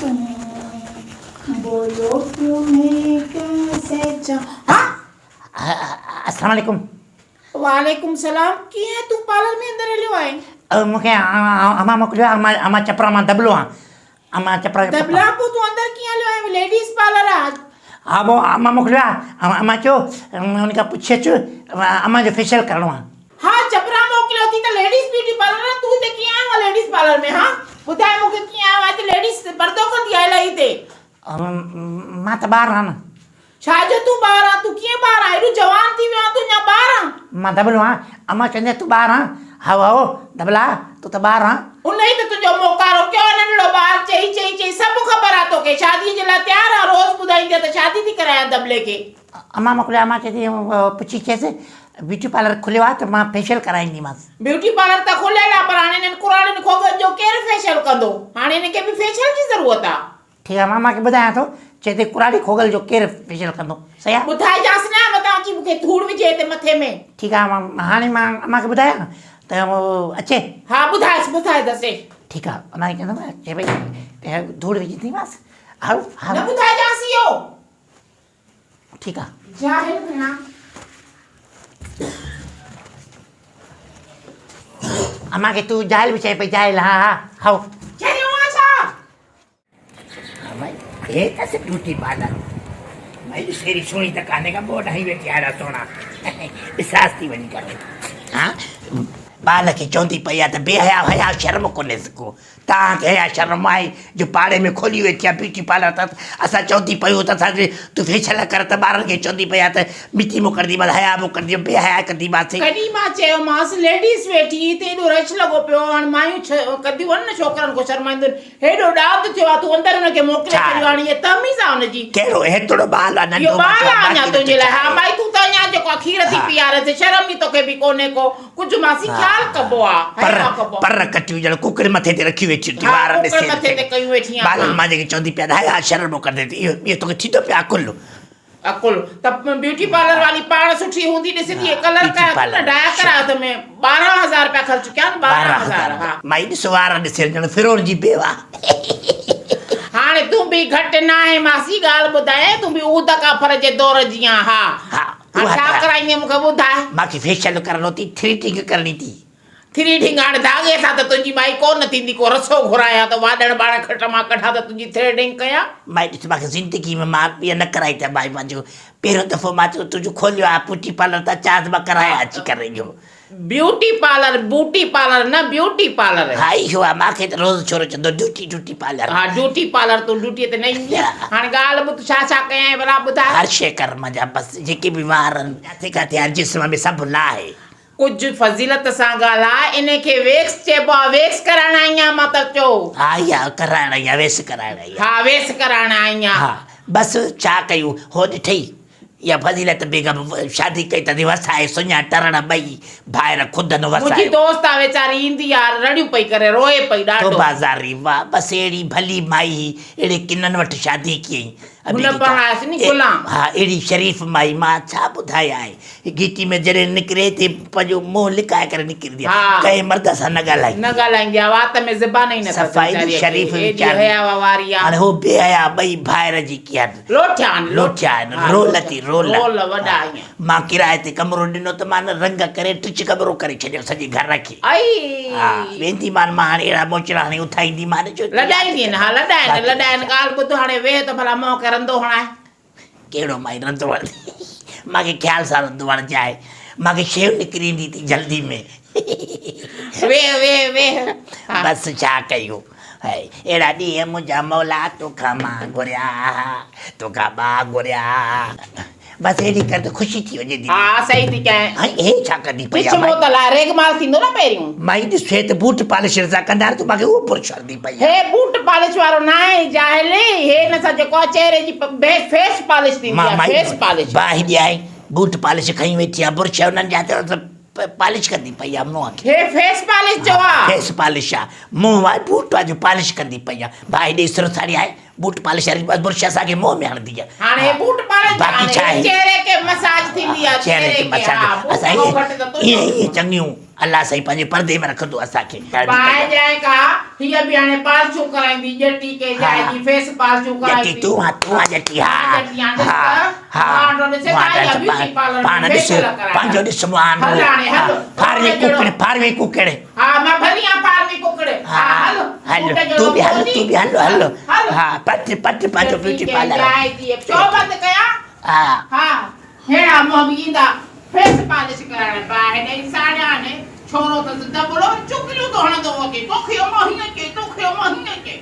تم بولو تمهين ڪيسي چا ها. السلام عليڪم. وعليڪم سلام ڪيئن تون پارلر ۾ اندر هليو آهين. مون کي امان موڪليو آهي امان امان چپرا مان دٻلو آهيان امان چپرا جو پٽ دٻلا پوء تون اندر ڪيئن هليو آهين ليڊيز پارلر آهي. ها پوء امان موڪليو آهي امان چيو ان کان پڇي اچ امان جو فيشل ڪرڻو آهي. ها چپرا موڪليو ٿي ته ليڊيز بيوٽي پارلر آهي تون هتي ڪيئن آيو آهين ليڊيز پارلر ۾ ها ٻڌاء مون کي ڪيئن آيو آهين هتي ليڊيز پردو ڪندي آهي الائي هتي. مان ته ٻار آهيان نه. ڇا جو تون ٻار آن؟ تون ڪيئن ٻار آن؟ ايڏو جوان ٿي ويو آن تون اڃا ٻار آن؟ مان دٻلو آن. امان چوندي آهي تون ٻار آن. هائو هائو دٻلا تون ته ٻار آن. انهيء ته تنهنجو موڪارو ڪيو آ ننڍڙو ٻار چئي چئي چئي سڀ خبر آ توکي شاديء جي لاء تيار آن روز ٻڌائيندي آ ته شادي ٿي ڪرايان دٻلي کي. امان موڪليو امان چئي ٿي پڇي چيس بيوٽي پارلر کليو آ ته مان فيشل ڪرائينديمانس. بيوٽي پارلر ته کليل آ پر هاڻي انهن ڪراڙين کوڳن جو ڪير فيشل ڪندو؟ هاڻي انهن کي به فيشل جي ضرورت آ. ٺيڪ آ مان امان کي ٻڌايان ٿو، چئي ٿي ڪراڙي کوڳل جو ڪير فيشل ڪندو؟ صحيح آ؟ ٻڌائجانس نه متان اچي مون کي ڌوڙ وجهي هتي مٿي ۾. ٺيڪ آ امان هاڻي مان امان کي ٻڌايان ته اچي. ها ٻڌائيس ٻڌائيس اچي. ٺيڪ آ امان کي چوندم چئي پئي ته ڌوڙ وجهنديمانس هائو نه ٻڌائجانس اهو. ٺيڪ آ. جاهل ڀيڻا. امان کي تون جاهل به چئي پئي جاهل ها ها هائو. چريو آن ڇا؟ ها ڀائي هي اٿس بيوٽي پارلر. ڀائي ڏس اهڙي سهڻي ته ڪانهي ڪا بورڊ هنئي ويٺي آهي اهڙا سهڻا ڏسانس ٿي وڃي ڪري ها ٻال کي چوندي پئي آهي ته بي حيا حيا شرم ڪونهيس ڪو توهان کي حيا شرم آهي جو پاڙي ۾ کولي ويٺي آهي بيوٽي پارلر اٿس اسان چوندي پيون ته اسان کي تون فيشل ڪر ته ٻارن کي چوندي پئي آهي ته مٽي موڪلنديمانس حيا موڪلنديمانس بي حيا ڪنديمانس. ڪڏهن مان چيومانس ليڊيز ويٺي هتي ايڏو رش لڳو پيو آهي هاڻي مايون ڪنديون آهن نه ڇوڪرن کان شرمائينديون آهن هيڏو ڏات ٿيو آ تون اندر هن کي موڪلي ڇڏيو هاڻي هيء تميز آ هن جي. ڪهڙو هيتڙو ٻال آ ننڍو اهو ٻال آ اڃا تنهنجي لاء ها مائي تون ته اڃا جيڪو آ کير ٿي پياريس شرم ئي توکي به ڪونهي ڪو ڪجهه ماسي خيال ڪبو آ پر پر ڪٽيون ڄڻ ڪڪڙ مٿي تي رکيون ويٺيون ٿي وار ڏسي مٿي تي ڪيون ويٺي آ ٻالن مان جيڪي چوندي پيا ها شرم ڪندي ٿي اهو اهو توکي ٿيندو پيو عقل. عقل ته بيوٽي پارلر واري پاڻ سٺي هوندي ڏسندي هي ڪلر ڪيا اٿم نه ڊاء ڪرايو اٿم 12000 رپيا خرچ ڪيا آهن 12000 ها. مائي ڏس وار ڏسي ڄڻ فرعون جي بيواهه. هاڻي تون به گهٽ ناهين ماسي ڳالهه ٻڌايانء تون به عود ڪافر جي دور جيان ها ها هاڻي ڇا ڪرائيندين مون کي ٻڌاء. مانکي فيشل ڪرڻو ٿي ٿريڊنگ ڪرڻي ٿي. ٿريڊنگ هاڻي ڌاڳي سان ته تنهنجي مائي ڪو نه ٿيندي، ڪو رسو گهرايان ته واڏڻ ٻاڻ کٽ مان ڪڍان ته تنهنجي ٿريڊنگ ڪيان. مائي ڏس مان کي زندگي ۾ مان ائين نه ڪرائي ته مائي مان جو پهريون دفعو مان چيو تنهنجو کوليو آهي بيوٽي پارلر ته اچانس مان ڪرايان اچي ڪري اهو. بيوٽي پارلر بوٽي پارلر نه بيوٽي پارلر. ها اهو آهي مان کي ته روز ڇورو چوندو ڊيوٽي ڊيوٽي پارلر. ها ڊيوٽي پارلر تون ڊيوٽي تي نه ايندين هاڻي ڳالهه ٻڌ ڇا ڇا ڪيائين ڀلا ٻڌاء. هر شيء ڪر منهنجا بس جيڪي به وار آهن جاٿي ڪاٿي آهن جسم ۾ سڀ لاهه. ڪجهه فضيلت سان ڳالهاء، انهي کي ويڪس چئبو آ، ويڪس ڪرائڻ آئي آهيان مان ته چئو. ها اها ڪرائڻ آئي آهيان، ويس ڪرائڻ آئي آهيان. ها ويس ڪرائڻ آئي آهيان. ها بس ڇا ڪيون، هو ڏٺئي اها فضيلت بيگم شادي ڪئي تڏهن وسائي سڃا ٽرڻ ٻئي ڀائر خودن وسايو. منهنجي دوست آ ويچاري ايندي آ رڙيون پئي ڪري روئي پئي ڏاڍو. توبه زاري واهه بس اهڙي ڀلي مائي هئي اهڙي ڪنن وٽ شادي ڪيائين. هن پرڻايس ني غلام. ها اهڙي شريف مائي مان ڇا ٻڌايانء. گهٽي ۾ جڏهن نڪري ٿي پنهنجو منهن لڪائي ڪري نڪرندي آهي. ڪنهن مرد سان نه ڳالهائيندي نه ڳالهائيندي آهي وات ۾ زبان ئي نه اٿس صفا ايڏي ويچاريء کي شريف ايڏي ويچاري. حياء واري آهي. هاڻي هو بي حيا ٻئي ڀائر جيڪي آهن. لوٺيا آهن لوٺيا آهن رول ٿي رول. رول وڏا ائين. مان ڪرائي تي ڪمرو ڏنو ته مان رنگ ڪري ٽچ ڪمرو ڪري ڇڏيو سڄي گهر کي. ائي. ها وينديمان مان هاڻي اهڙا موچڙا هڻي اٿائينديمان جو. لڏائيندين ها لڏائين لڏائين ڳالهه ٻڌ هاڻي ويهه ته ڀلا منهن کي رندو هڻائي. ڪهڙو مائي رندو هڻندي مان کي خيال سان رندو هڻجانء مان کي شيو نڪري ايندي ٿي جلدي ۾. ويهه ويهه ويهه. بس ڇا ڪيون. هاء اهڙا ڏينهن منهنجا مولا توکان مان گهريا توکان مان گهريا. بس اهڙي ڪر ته خوشي ٿي وڃي دل. ها صحيح ٿي چئين. هائي هي ڇا ڪندي پئي آ چشمو مائي. ته لاء ريگمال ٿيندو نه پهريون. مائي ڏس هي ته بوٽ پالش رضا ڪندا آهن تون مانکي اهو برش هڻندي پئي آ. هي بوٽ پالش وارو ناهي جاهل هي هن سان جيڪو آ چهري جي فيس پالش ٿيندي مان آ مائي فيس پالش. باهه ڏيائين بوٽ پالش کنئي ويٺي آ برش انهن جا ته پالش ڪندي پئي آ منهن کي. هي فيس پالش جو آ. فيس پالش آ منهن آ بوٽ آ جو پالش ڪندي پئي آ باهه ڏئي سر ساڙي آهي. بوٽ پالش واري برش اسان کي منهن ۾ هڻندي آ. هاڻي بوٽ پالش باقي ڇا آهي؟ چهري کي مساج ٿيندي آ چهري کي مساج اسان ائين ائين چڱيون الله سائين پنهنجي پردي ۾ رکندو اسان کي. باهه ڄائي ڪا هيء به هاڻي پالشون ڪرائيندي ڄٽي ڪي جائي جي فيس پالشون ڪرائيندي. ڄٽي تون آ تون آ ڄٽي ها ها ها پاڻ ڏس پنهنجو ڏس مهانڊو فاروي ڪڪڙ فاروي ڪڪڙ. ها مان ڀلي آن فارمي ڪڪڙ. ها هل هل تون به هل تون به هل هل ها پٽ پٽ پنهنجو بيوٽي پارلر. ڇو بند ڪيان ها ها ههڙا منهن به ايندا فيس پالش ڪرائڻ باهه ڏئي ساڙيان ڇورو اٿس دٻڙو چڪليون ٿو هڻندو اچي توکي امان هيئن چئي توکي امان هيئن چئي.